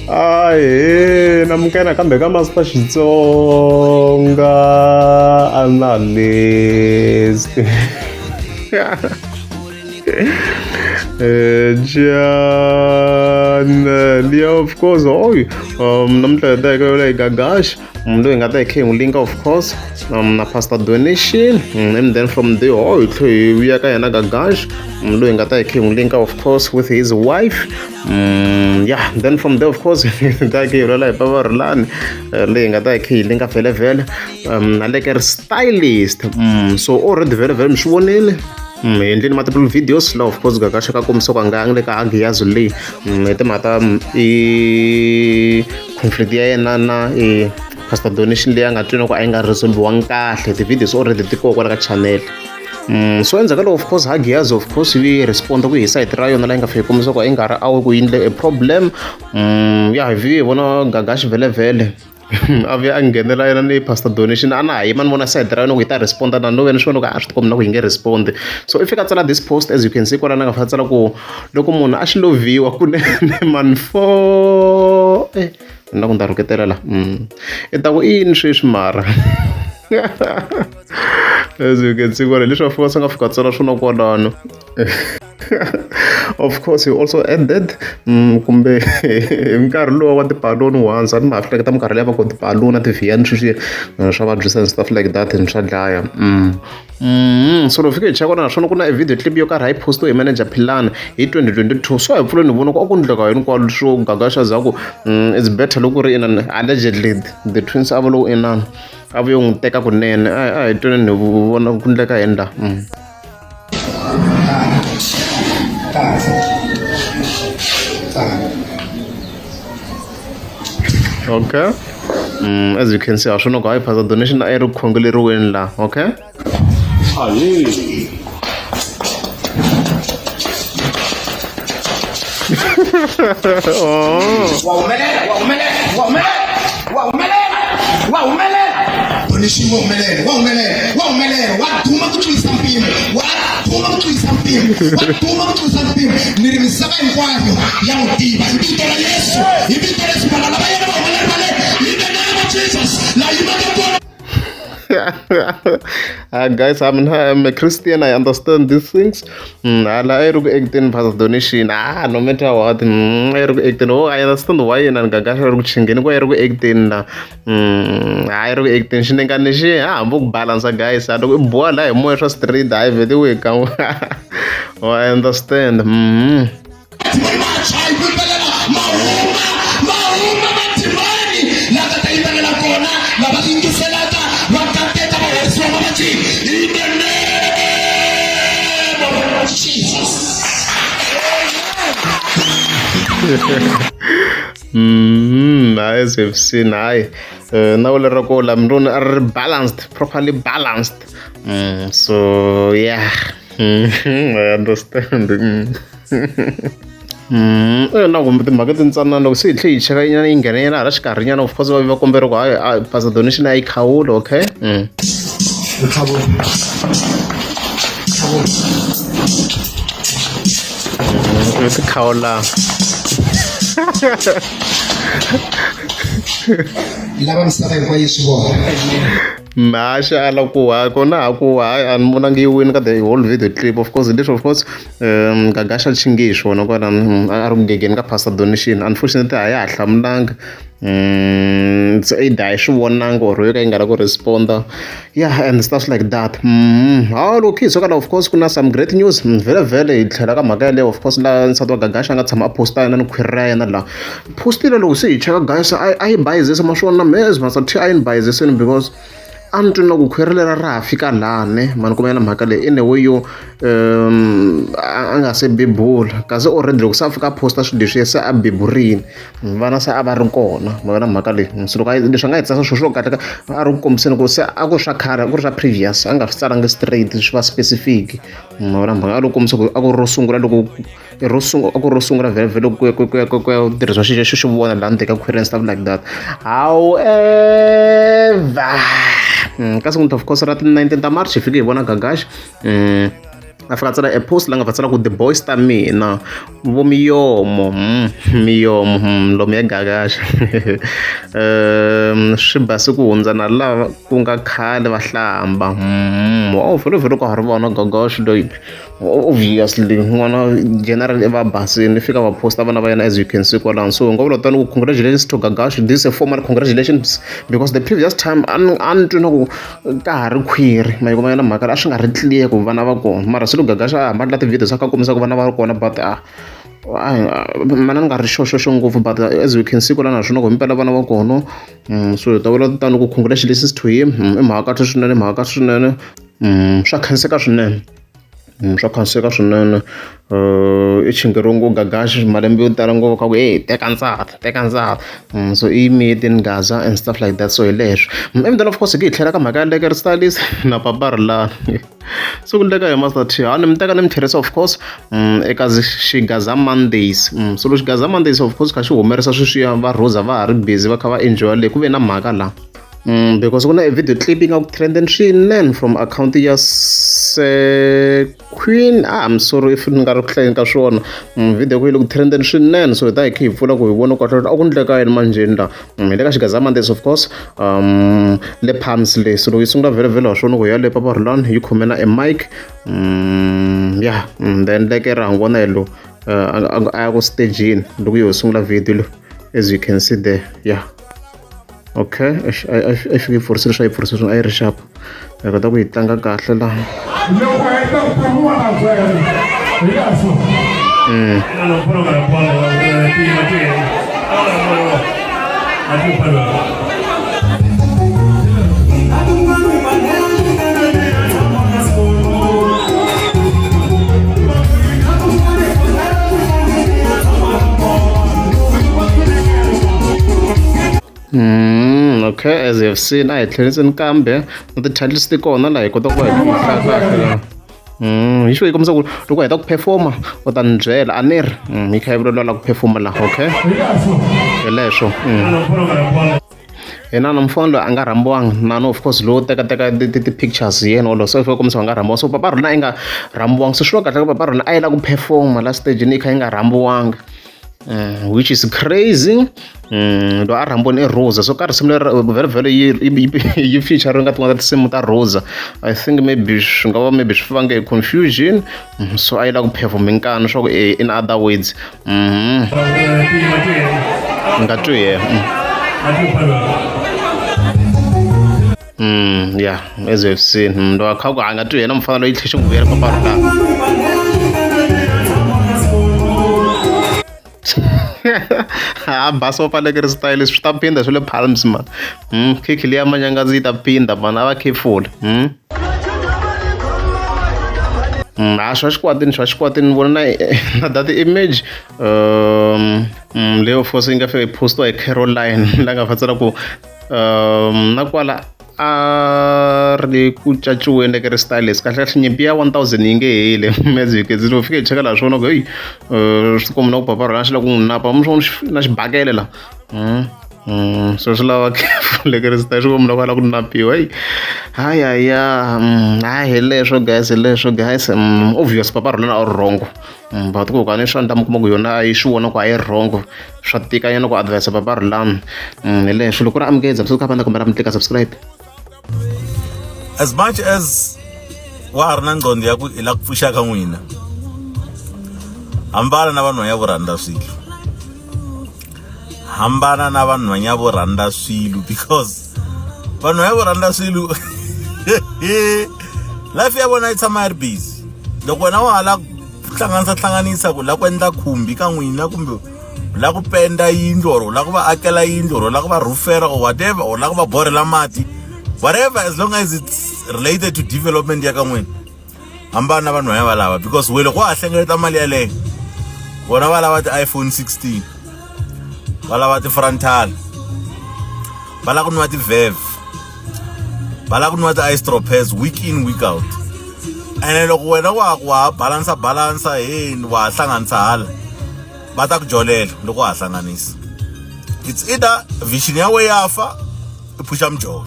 Ahee namukela nakambe ka Master Xitsonga Analyst channel yeah of course hoy namuntlha hi ta hi ka yona hi Gagash munhu loyi hi nga ta hi kha hi n'wi linka of course na Pastor Donation and then from there oh hi tlhe hi vuya ka yena Gagash munhu loyi hi nga ta hi kha hi n'wi linka of course with his wife yeah then from there of course hi ta hi kha hi vulavula hi Papa Rhulani leyi hi nga ta hi kha hi linka vhele na le ka ri stylist so already vhele vhele mi swi vonile hi endleni multiple videos laha of course Gagash ka kombisa ku a nga le ka Agiyazo leyi hi timhaka ta i conflict ya yena na i Pastor Donation leyi a nga twi na ku a yi nga resolve-wangi kahle ti-videos already ti koho kwala ka channel so endzhaku ka loko of course Hagiyazo of course yi respond ku hi site ra yona laha yi nga fika yi kombisa ku a yi nga ri awe ku yindle a problem ya hi vuye hi vona Gagash vhele a vuya a nghenela yena ni Pastor Donation a na ha yima ni vona side ra yona ku yi ta respond na no ve ni swi vona ku a swi tikombi na ku yi nge respond so i fika a tsala this post as you can see kwalano a nga fika a tsala ku loko munhu a xi lovhiwa kunene man for na ku ni ta rhuketela la i ta ku i yini sweswi mara as you can see kwala leswi va fika nga fika tsala swona kwalano of course he also added kumbe hi nkarhi lowu wa tibaloni once a ni ma ha hleketa minkarhi leyi va ku tibaloni a tivhiyani sweswi swa vabyisa and stuff like that and swa dlaya so loko fike hi cheka kona naswona ku na video clip yo karhi a yi postiwe hi manager Philani hi 2022 so a hi pfuleni hi vona ku a ku ndleka yini kwalo swo Gagasha za ku it's better loko ku ri inani allegedly the twins a va lo inani a va yo n'wi teka kunene a hi tweni hi vona ku ndleka yini la Okay. As you can see, a swi na ku hayi Pastor Donation a yi ri ku khongeleriweni laha okay Ahee. Oh. Wa humelela, wa humelela, wa humelela, wa humelela, wa humelela. Donation wa humelela, wa humelela, wa humelela, wa duma ku tlurisa mpimo, wa duma ku tlurisa mpimo, wa duma ku tlurisa mpimo. Ni ri misava hinkwayo ya n'wi tiva hi vito ra Yesu, hi vito ra Yesu valala va yena va humelela va le in the name of Jesus. La yimaka kona Guys, I'm a Christian. I understand these things. Hala a yi ri ku acting Pastor Donation. Ah, no matter what. A yi ri ku acting. Oh, I understand why yena ni Gagash a ri ku chingeni ku a yi ri ku acting la. A yi ri ku acting xinengani lexi ha hambi ku balance guys. A loko i boha la hi moya swa street hayi vhete wu hi kan'we. Oh, I understand. Madimoni ma tshwa yi yimbelela ma huma ma huma madimoni la nga ta yimbelela kona lava yingiselaka va kateka va horisiwa mavabyi in the name of Jesus. As we've seen, hayi na wule ra ko la mndoni a ri balanced, properly balanced. So yeah. I understand. Na kumbe timhaka tintsanana loko se hi tlhe hi cheka nyana yi nghena yena hala xikarhi nyana of course va va kombela ku hayi pastor donation a yi khawula okay. Ti khawula. Lava misava hinkwayo yi swi vona. Mhaxa a la ku ha kona ha ku hayi a ni vonangi yi wini ka the whole video clip of course leswi of course Gagasha xi nge hi swona kwala a ri ku gegeni ka Pastor Donation unfortunately a ya ha hlamulanga so either a yi swi vonanga or yo ka yi nga la ku respond-a yeah and stuff like that ha loko hi suka la of course ku na some great news vhele vhele hi tlhela ka mhaka yaleyo of course laha nsati wa Gagasha a nga tshama a post-a yena ni khwiri ra yena laha postile loko se hi cheka guys a yi bayizisa ma swi vona mehe as Master T a yi ni bayizisini because a ni twi na ku khwiri lera ra ha fika lani mani kuma yena mhaka leyi in a way yo a nga se bebula kasi already loko se a fika a posta swilo leswiya se a beburini vana se a va ri kona ma vona mhaka leyi se loko leswi a nga yi tsarisa swilo swo kahle a ri ku kombiseni ku se a ku ri swa khale a ku ri swa previous a nga swi tsalangi straight swi va specific ma vona mhaka a lo kombisa ku a ku ri ro sungula loko i ro sungula a ku ro sungula vhele vhele ku ku ku ku ku ya tirhisiwa xilo xo xo vona laha ndzeni ka khwiri and stuff like that however ka siku of course ra ti 19 ta March hi fike hi vona Gagash. A fika a tsala e post la nga va tsala ku the boys ta mina vo miyomo miyomo lomu ya gagaxa swi base ku hundza na lava ku nga khale va hlamba oh vhele vhele ka ha ri vona gagaxa loyi obviously n'wana general i va basini fika va posta vana va yena as you can see kwalano so nga vula tani ku congratulations to gagash this is a formal congratulations because the previous time a ni a ni twi na ku ka ha ri khwiri ma yi kuma yona mhaka a swi nga ri clear ku vana va kona mara se loko gagash a hamba endla ti-video swa ka kombisa ku vana va ri kona but a mana ni nga ri xoxoxo ngopfu but as you can see kwalano naswona ku himpela vana va kona so hi ta vula tano ku congratulations to him i mhaka kahle swinene mhaka kahle swinene swa khenseka swinene Swa khenseka swinene i chingeriwe ngopfu Gagash malembe yo tala ngopfu kha ku hey teka nsati teka nsati so i yimile Gaza and stuff like that so hi leswo and then of course hi ke hi tlhela ka mhaka ya Lekker Stylist na Papa Rhulani so ku endleka hi Master T ha ni mi teka ni mi tlherisa of course eka Xigaza Mondays so loko Xigaza Mondays of course kha xi humelerisa sweswiya va Rosa va ha ri busy va kha va enjoy le ku ve na mhaka la. Because ku na e video clip yi nga ku trendeni swinene from akhawunti ya se queen ah, I'm sorry if ni nga ri ku hlayeni ka swona video ku yi le ku trendeni swinene so hi ta hi kha hi pfula ku hi vona kahle a ku ndleka yini manjheni la hi le ka xigaza Mondays of course le Palms le so loko yi sungula vhele vhele wa swona ku ya le Papa Rhulani yi khome na e mic ya then leke ra ha vona hi lo a ya ku stagini loko yi ho sungula video lo as you can see there yeah okay a fike yi pfurisile swa yi pfurisile swona a yi ri xapu hi kota ku yi tlanga kahle laha loko heta ku khomiwa na byela hi leswo Okay, as you have seen, a hi tlheriseni kambe na ti-titles ti kona laha hi kota ku va hi hlaya kahle laha. Hi xo yi kombisa ku loko u heta ku perform-a u ta ni byela a ni ri yi kha yi vulavula la ku perform-a laha okay hi leswo. Hina na mufana loyi a nga rhambiwanga na no of course lowo tekateka ti-pictures hi yena wolowo so i kombisa a nga rhambiwanga so papa rhona i nga rhambiwanga so swi va kahle ku papa rhona a yi la ku perform-a la stage yi kha yi nga rhambiwanga. Which is crazy loyi a rhambiwile i Rosa so ka risimu leri vhele vhele yi yi feature nga tin'wana ta tinsimu ta Rosa I think maybe swi nga va maybe swi vange confusion so a yi lava ku perform hi nkani swa ku in other words nga twi he yeah as you have seen loyi a kha ku a nga twi yena mufana loyi tlhe xi n'wi vuyela papa Rhulani a basopa le ri style swi ta phinda swi le palms man khikhi liya manyangazi yi ta phinda man a va careful a swa xikwatini swa xikwatini ni vona na na that image leyo of course yi nga fika yi postiwa hi Caroline la nga fa tsala ku na kwala a ri ku caciweni eka ri stylist kahle kahle nyimpi ya 1000 yi nge heli as you can see loko fika hi cheka laha swona ku heyi swi tikomba na ku papa rhulani xi lava ku n'wi napa mi swi vona na xibakele la so swi lava careful eka ri style swi komba na ku a lava ku napiwa heyi hayaya hayi hi leswo guys hi leswo guys obvious papa rhulani a ri wrong but ku ka ni swa ndla mi kuma ku yona a yi swi vona ku a yi wrong swa tika nyana ku advise papa Rhulani hi leswo loko ku ri amukeza so kha va na kombela mi tlika subscribe as much as wa ha ri na nqondo ya ku i la ku pfuxa ka n'wina hambana na vanhwanya vo rhandza swilo hambana na vanhwanya vo rhandza swilo because vanhwanya vo rhandza swilo life ya vona yi tshama yi ri busy loko wena wa ha la hlanganisa hlanganisa ku la ku endla khumbi ka n'wina kumbe u la ku penda yindlu or u la ku va akela yindlu or u la ku va rhufera or whatever or u la ku va borhela mati whatever as long as it's related to development ya ka n'wina hambana na vanhu vaya valava because we loko wa ha hlengeleta mali yaleyo vona va lava ti-iphone 16 va lava ti-frontal va lava ku nwa ti-vev va lava ku nwa ti-ice tropez week in week out ene loko wena wa wa ha balansa balansa he wa ha hlanganisa hala va ta ku jolela loko wa ha hlanganisa it's either vision ya we ya fa i phuxa mijolo.